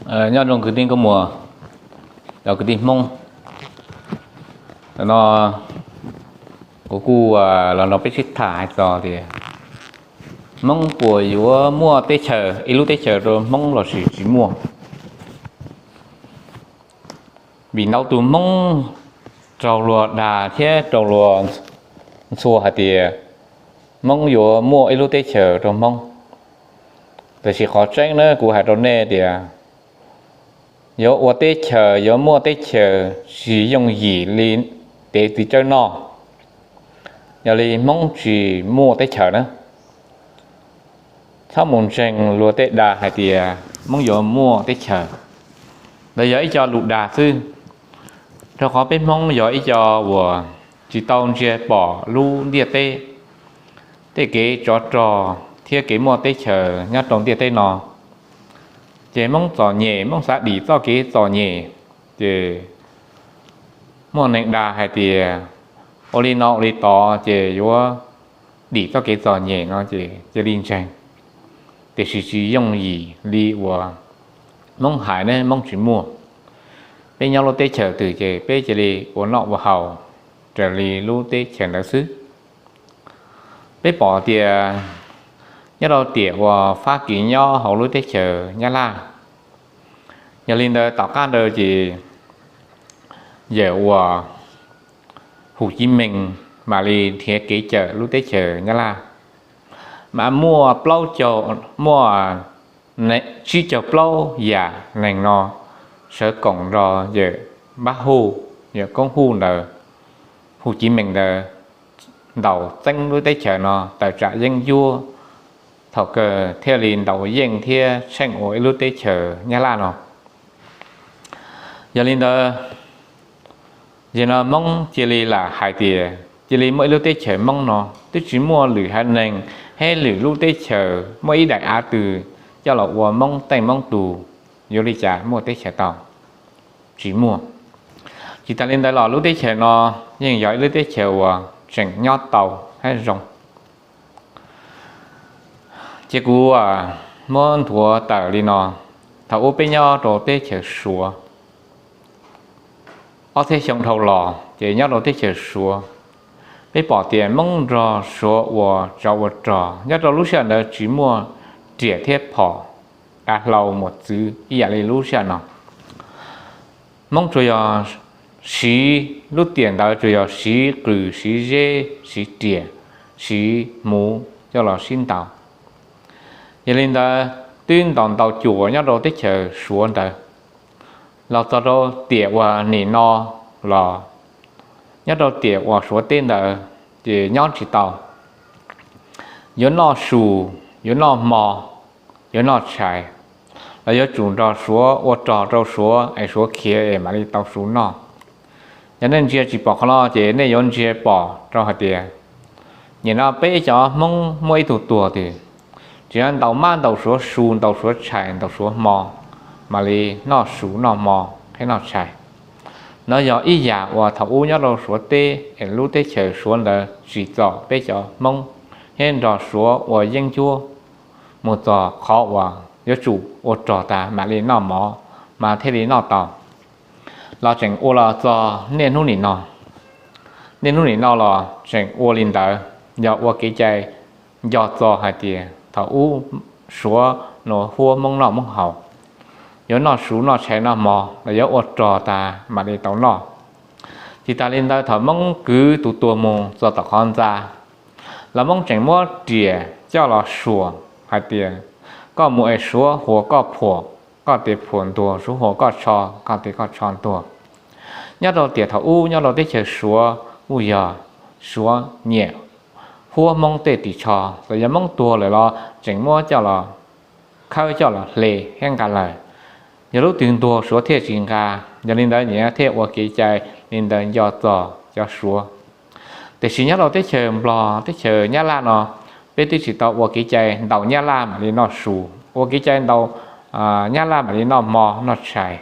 Nyob zoo kwv tij nkauj muam, cov kwv tij Hmoob, no kuv kuj los nrog peb sib tham hais txog tias Hmoob puas yuav muaj teb chaws, ib lub teb chaws rau Hmoob los sis tsis muaj. Vim ntau tus Hmoob raug luag dag thiab raug luag ntxhua hais tias Hmoob yuav muaj ib lub teb chaws rau Hmoob. Tiam sis qhov tseeb na kuv hais rau nej tias yuav ua teb chaws, yuav muaj teb chaws tsis yooj yim li tev txiv tsawb noj. Yog li Hmoob tsis muaj teb chaws na. Txhob mus ntseeg luag tej dag hais tias Hmoob yuav muaj teb chaws. Ntawd yog ib co lus dag xwb, rau qhov peb Hmoob yog ib co uas tsis tau ntsia pom lub ntiaj teb, tej kev tsov rog thiab kev muaj teb chaws nyob rau ntiaj teb no. Ces Hmoob txom nyem, Hmoob xav dim txoj kev txom nyem, ces muaj neeg dag hais tias ua li no ua li tod ces yuav dim txoj kev txom nyem no ces cia li ntseeg. Tiam sis tsis yooj yim li uas Hmoob hais ne, Hmoob tsis muaj. Peb nyob lub teb chaws twg ces peb cia li ua noj ua haus raws li lub teb chaws ntawd xwb. Peb pom tias nyob rau tiam uas Fab Kis nyob hauv lub teb chaws Nyab Laj, yog li ntawd tom qab ntawd ces yawm uas Hu Civ Mees mam li nrhiav kev cawm lub teb chaws Nyab Laj, mas muaj plaub caug, muaj tsib caug plaub yam neeg no sawv koom nrog yawm Npab Huj, yawm Koob Huj ntawd, Hu Civ Mees ntawd ntaus txeeb lub teb chaws no tawm tsam yeeb ncuab, thaum kawg thiaj li ntaus yeej thiab tsheej ua ib lub teb chaws Nyab Laj no. Yog li ntawd, yog no Hmoob cia li lam hais tias cia li muaj ib lub teb chaws Hmoob no, twb tsis muaj lwm haiv neeg thiab lwm lub teb chaws muaj ib daim av twg coj los ua Hmoob teej Hmoob tug, yuav li cas muaj teb chaws tau? Tsis muaj. Tsis tas li ntawd los lub teb chaws no yeej yog ib lub teb chaws uas tseem nyob tau thiab zoo. Ces kuv muab nthuav tawm li no, thaum ub peb nyob rau teb chaws Suav, ob txhiab xyoo dhau los ces nyob rau teb chaws Suav, peb pom tias Hmoob nrog Suav ua tsov ua rog. Nyob rau lub sij hawm ntawd tsis muaj riam thiab phom, dav hlau mos txwv ib yam li lub sij hawm no. Hmoob tsuas yog siv, lub tiam ntawd tsuas yog siv qws, siv zeb, siv riam, siv hmuv coj los sib ntaus. Yog li ntawd twb ntaus ntau cuam nyob rau teb chaws Suav ntawd, los txog rau tiam uas nim no los nyob rau tiam uas Suav teb ntawd ces nyob tsis tau. Yuav noj su, yuav noj hmo, yuav noj tshais, los yuav tsum nrog Suav ua rog rau Suav es Suav khiav es mam li tau su noj. Yog nej ntsia tsis pom qhov no ces nej yuav ntsia pom rau hais tias nim no peb cov Hmoob muaj ib tug tuag twg, tseem ntaus mab ntaus Suav su, ntaus Suav tshais, ntaus Suav hmo, mam li noj su noj hmo thiab noj tshais. No yog ib yam uas thaum ub nyob rau Suav teb es lub teb chaws Suav ntawd tsim txom peb cov Hmoob thiab nrog Suav ua yeeb ncuab mus txog qhov uas yuav tsum ua rog tas mam li noj mov, mas thiaj li noj tau. Los tseem ua los txog niaj hnub nim no. Niaj hnub nim no los tseem ua li ntawd, yog ua kev cai nco txog hais tias thaum ub Suav nua huab Hmoob noj Hmoob haus, yuav noj su noj tshais noj hmo los yuav ua rog tas mam li tau noj. Tsis tas li ntawd thaum Hmoob kwv tus tuag mus txog tom qhov ntxa, los Hmoob tseem muab riam coj los suam hais tias koj mus es Suav huas koj phuam, koj tes phuam ntuag, Suav huas koj tsho, koj tes koj tsho ntuag. Nyob rau tiam thaum ub nyob rau teb chaws Suav kuj yog Suav nyiam huab Hmoob tej ris tsho, txawm yog Hmoob tuag lawm los tseem muab coj los khawb coj los hle thiab nqa lawm. Yog lub twg ntuag Suav thiaj tsis nqa. Yog li ntawd nyias thiaj ua kev cai li ntawd nco txog cov Suav. Tiam sis nyob rau teb chaws Nplog teb chaws Nyab Laj no, peb twb tsis tau ua kev cai ntaus Nyab Laj mam li noj su, ua kev cai ntaus Nyab Laj mam li noj hmo noj tshais.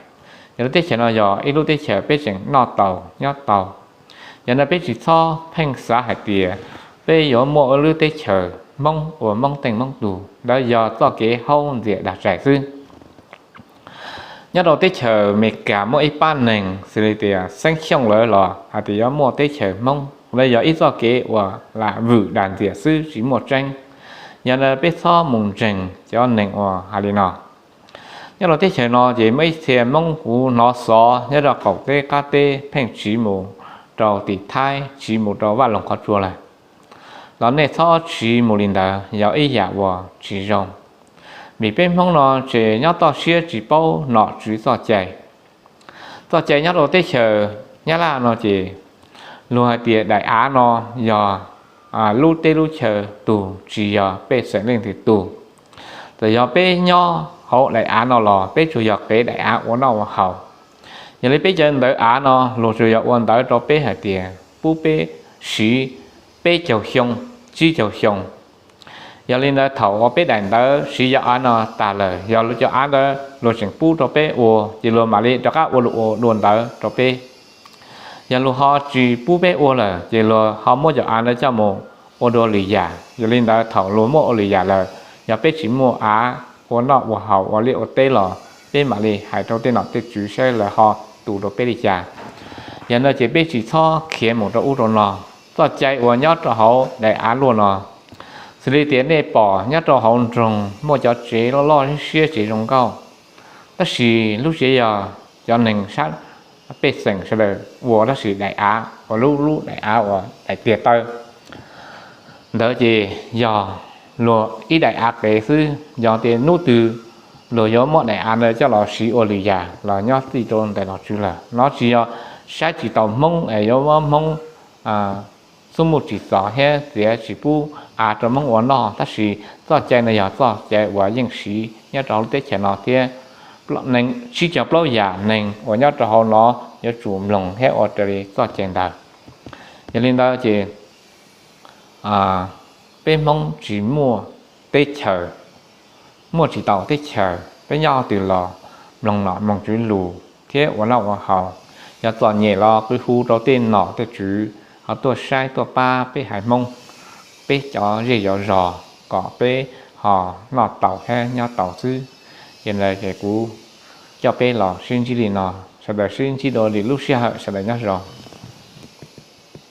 Yog lub teb chaws no yog ib lub teb chaws peb tseem noj tau nyob tau. Yog no peb tsis txhob pheej xav hais tias peb yuav muaj ua lub teb chaws Hmoob ua Hmoob teej Hmoob tug, ntawd yog txoj kev haub ntxias dag tsaim xwb. Nyob rau teb chaws Amelikas muaj ib pab neeg xws li tias Xeeb Xyooj lawv los hais tias yuav muaj teb chaws Hmoob, lawv yog ib txoj kev uas lam vwm dag ntxias xwb tsis muaj tseeb. Yog li peb txhob mus ntseeg cov neeg uas hais li no. Nyob rau teb chaws no ces muaj ib txhia Hmoob kuv hnov xov nyob rau qaum teb qab teb pheej tsiv mus rau tim Thaib, tsiv mus rau Vaj Loog qhov tsua lawm, los nej txhob tsiv mus li ntawd, yog ib yam uas tsis zoo. Vim peb Hmoob no ces nyob toj siab tsis paub nom tswv txoj cai. Txoj cai nyob rau teb chaws Nyab Laj no ces luag hais tias daim av no yog lub teb lub chaw tug, tsis yog pej xeem leej twg tug. Txawm yog peb nyob hauv daim av no los peb tsuas yog qev daim av ua noj ua haus. Yog li peb cov ntawv av no luag tsuas yog ua ntawv rau peb hais tias pub peb siv peb caug xyoo, tsib caug xyoo. Yog li ntawd thaum uas peb daim ntawv siv cov av no tas lawm, yog cov av ntawd luag tseem pub rau peb ua ces luag mam li rov qab ua lus ua dua ntawv rau peb. Yog luag ho tsis pub peb ua lawm ces luag ho muab cov av ntawd coj mus ua dua lwm yam. Yog li ntawd thaum luag muab ua lwm yam lawm, yog peb tsis muaj av ua noj ua haus ua liaj ua teb los peb mam li hais rau tej nom tej tswv saib lawv ho tu rau peb li cas. Yog no ces peb tsis txhob khiav mus rau ub rau no. Txoj cai uas nyob rau hauv daim av luaj no, xws li tias nej pom nyob rau hauv nroog muaj cov tsev loj loj siab tsev zoo nkauj, tab sis lub tsev yog cov neeg sab pej xeem sawv daws ua, tab sis daim av uas lub lub daim av uas daim tiag taw ntawd ces yog luag ib daim av qev xwb. Yog tias hnub twg luag yuav muab daim av ntawd coj los siv ua lwm yam los nyob txij rau ntawm nom tswv lawm. No tsis yog saib tsis taus Hmoob es yuav muab Hmoob xub muj tsim txom thiab txiav tsis pub av rau Hmoob ua noj, tab sis txoj cai no yog txoj cai uas yeej siv nyob rau hauv lub teb chaws no thiab neeg tsib caug plaub yam neeg uas nyob rau hauv no yuav tsum mloog thiab ua raws li txoj cai ntawd. Yog li ntawd ces peb Hmoob tsis muaj teb chaws, muaj tsis tau teb chaws, peb nyob twg los mloog nom mloog tswv lus thiab ua noj ua haus. Yog txom nyem los qw hu rau tej nom tej tswv ho tuaj saib tuaj pab peb haiv Hmoob, peb cov zej cov zos kom peb ho noj tau thiab nyob tau xwb. Ces ntawd ces kuv coj peb los sib ntsib li no, sawv daws sib ntsib dua lwm lub sij hawm, sawv daws nyob zoo.